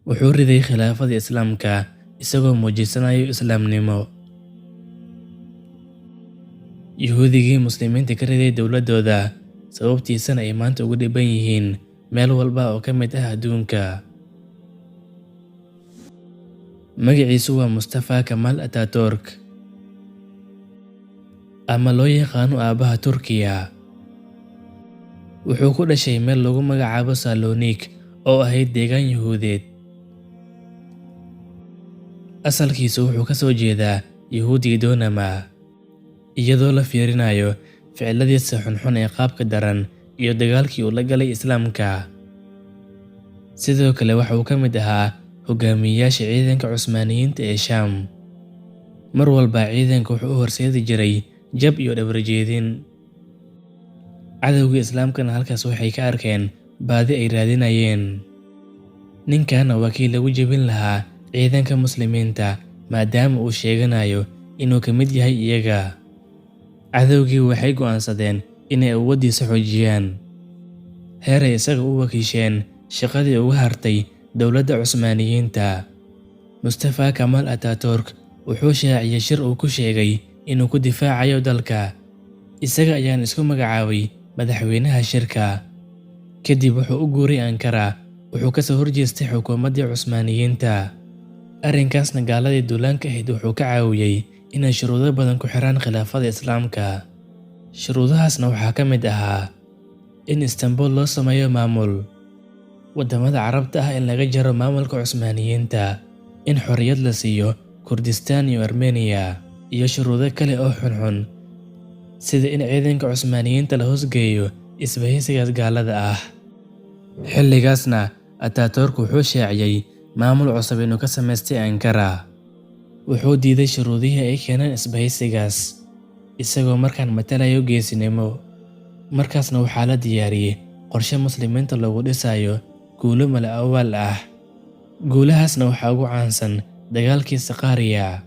Wuxuu riday khilaafadii Islaamka isagoo muujisanayo islaamnimo. Yuhuudigii Muslimiinta ka riday dowladooda, sababtiisana ay maanta ugu dhiban yihiin meel walba oo ka mid ah adduunka. Magaciisu waa Mustafa Kemal Ataturk, ama loo yaqaano Aabbaha Turkiya. Wuxuu ku dhashay meel lagu magacaabo Salonik oo ahayd deegaan Yuhuudeed. Asalkiisu wuxuu ka soo jeedaa Yuhuudii Doonama, iyadoo la fiirinayo ficiladiisa xunxun ee qaabka daran iyo dagaalkii uu la galay Islaamka. Sidoo kale waxa uu ka mid ahaa hogaamiyeyaasha ciidanka Cusmaaniyiinta ee Shaam. Mar walba ciidanka wuxuu u horseedi jiray jab iyo dhabar jeedin. Cadowgii Islaamkana halkaas waxay ka arkeen baadi ay raadinayeen. Ninkana waa kii lagu jebin lahaa ciidanka Muslimiinta maadaama uu sheeganayo inuu ka mid yahay iyaga. Cadowgii waxay go'aansadeen inay awooddiisa xoojiyaan. Heer ay isaga u wakiisheen shaqadii uga hartay dowladda Cusmaaniyiinta. Mustafa Kemal Ataturk wuxuu shaaciyay shir uu ku sheegay inuu ku difaacayo dalka. Isaga ayaana isku magacaabay madaxweynaha shirka. Kadib wuxuu u guuray Ankara, wuxuu ka soo horjeestay xukuumaddii Cusmaaniyiinta. Arrinkaasna gaaladii duulaanka ahayd wuxuu ka caawiyay inay shuruudo badan ku xiraan khilaafada Islaamka. Shuruudahaasna waxaa ka mid ahaa in Istanbul loo sameeyo maamul, waddamada Carabta ah in laga jaro maamulka Cusmaaniyiinta, in xorriyad la siiyo Kurdistan iyo Armenia, iyo shuruudo kale oo xunxun sida in ciidanka Cusmaaniyiinta la hoosgeeyo isbahaysigaas gaalada ah. Xilligaasna Ataturk wuxuu shaaciyay maamul cusub inuu ka samaystay Ankara. Wuxuu diiday shuruudihii ay keeneen isbahaysigaas, isagoo markaan matalayo geesinimo. Markaasna waxaa la diyaariyay qorshe Muslimiinta loogu dhisayo guulo mala-awaal ah. Guulahaasna waxaa ugu caansan dagaalkii Sakarya.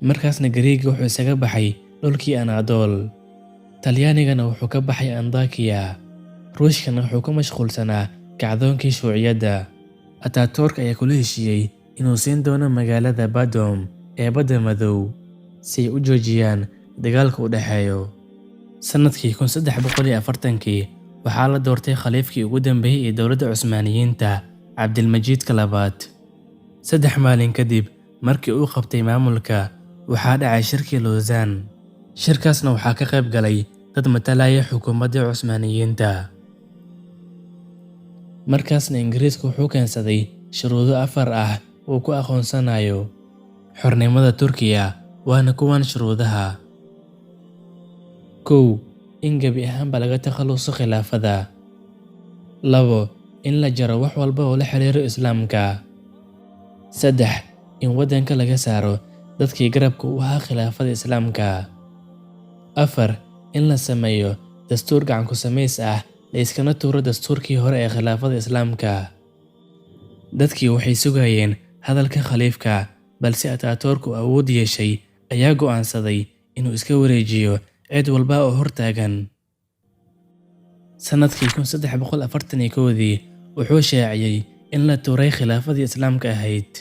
Markaasna Gariigga wuxuu isaga baxay dhulkii Anadol. Talyaanigana wuxuu ka baxay Andakiya. Ruushkana wuxuu ku mashquulsanaa kacdoonkii shuuciyadda. Ataturk ayaa kula heshiiyey inuu siin doono magaalada Badom ee Badda Madow si ay u joojiyaan dagaalka u dhexeeyo. Sanadkii 1340kii waxaa la doortay khaliifkii ugu dambeeyay ee dowladda Cusmaaniyiinta, Cabdilmajiidka labaad. 3 maalin kadib markii uu qabtay maamulka, waxaa dhacay shirkii Lausanne. Shirkaasna waxaa ka qayb galay dad matalaya xukuumaddii Cusmaaniyiinta. Markaasna Ingiriisku wuxuu keensaday shuruudo afar ah uu ku aqoonsanayo xornimada Turkiya, waana kuwan shuruudaha. 1. In gebi ahaanba laga takhaluso khilaafada. 2. In la jaro wax walba oo la xiriira Islaamka. 3. In waddanka laga saaro dadkii garabka u ahaa khilaafada Islaamka. 4. In la sameeyo dastuur gacan ku samays ah, la iskana tuuro dastuurkii hore ee khilaafada Islaamka. Dadkii waxay sugayeen hadalka khaliifka, balse Ataturk oo awood yeeshay ayaa go'aansaday inuu iska wareejiyo cid walba oo hortaagan. Sanadkii 1341dii wuxuu shaaciyay in la tuuray khilaafadii Islaamka ahayd.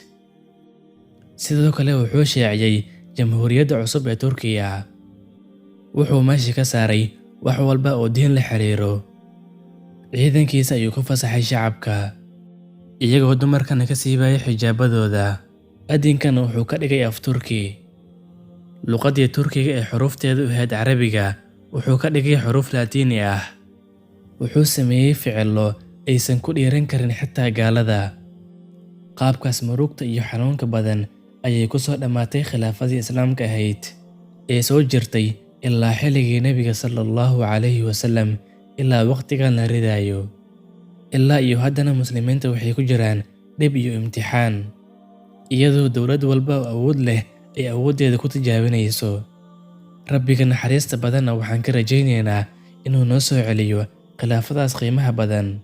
Sidoo kale wuxuu shaaciyay Jamhuuriyadda cusub ee Turkiya. Wuxuu meesha ka saaray wax walba oo diin la xiriiro. Ciidankiisa ayuu ku fasaxay shacabka, iyagoo dumarkana ka siibaya xijaabadooda. Adinkana wuxuu ka dhigay af Turki. Luqaddii Turkiga ee xuruufteedu ahayd Carabiga wuxuu ka dhigay xuruuf Laatiini ah. Wuxuu sameeyay ficillo aysan ku dhiiran karin xitaa gaalada. Qaabkaas murugta iyo xanuunka badan ayay ku soo dhammaatay khilaafadii Islaamka ahayd ee soo jirtay ilaa xilligii Nabiga sallallahu alayhi wasallam ilaa waqtigan la ridayo. Ilaa iyo haddana Muslimiinta waxay ku jiraan dhib iyo imtixaan, iyadoo dowlad walba oo awood leh ay awooddeeda ku tijaabinayso. Rabbiga naxariista badanna waxaan ka rajaynaynaa inuu noo soo celiyo khilaafadaas qiimaha badan.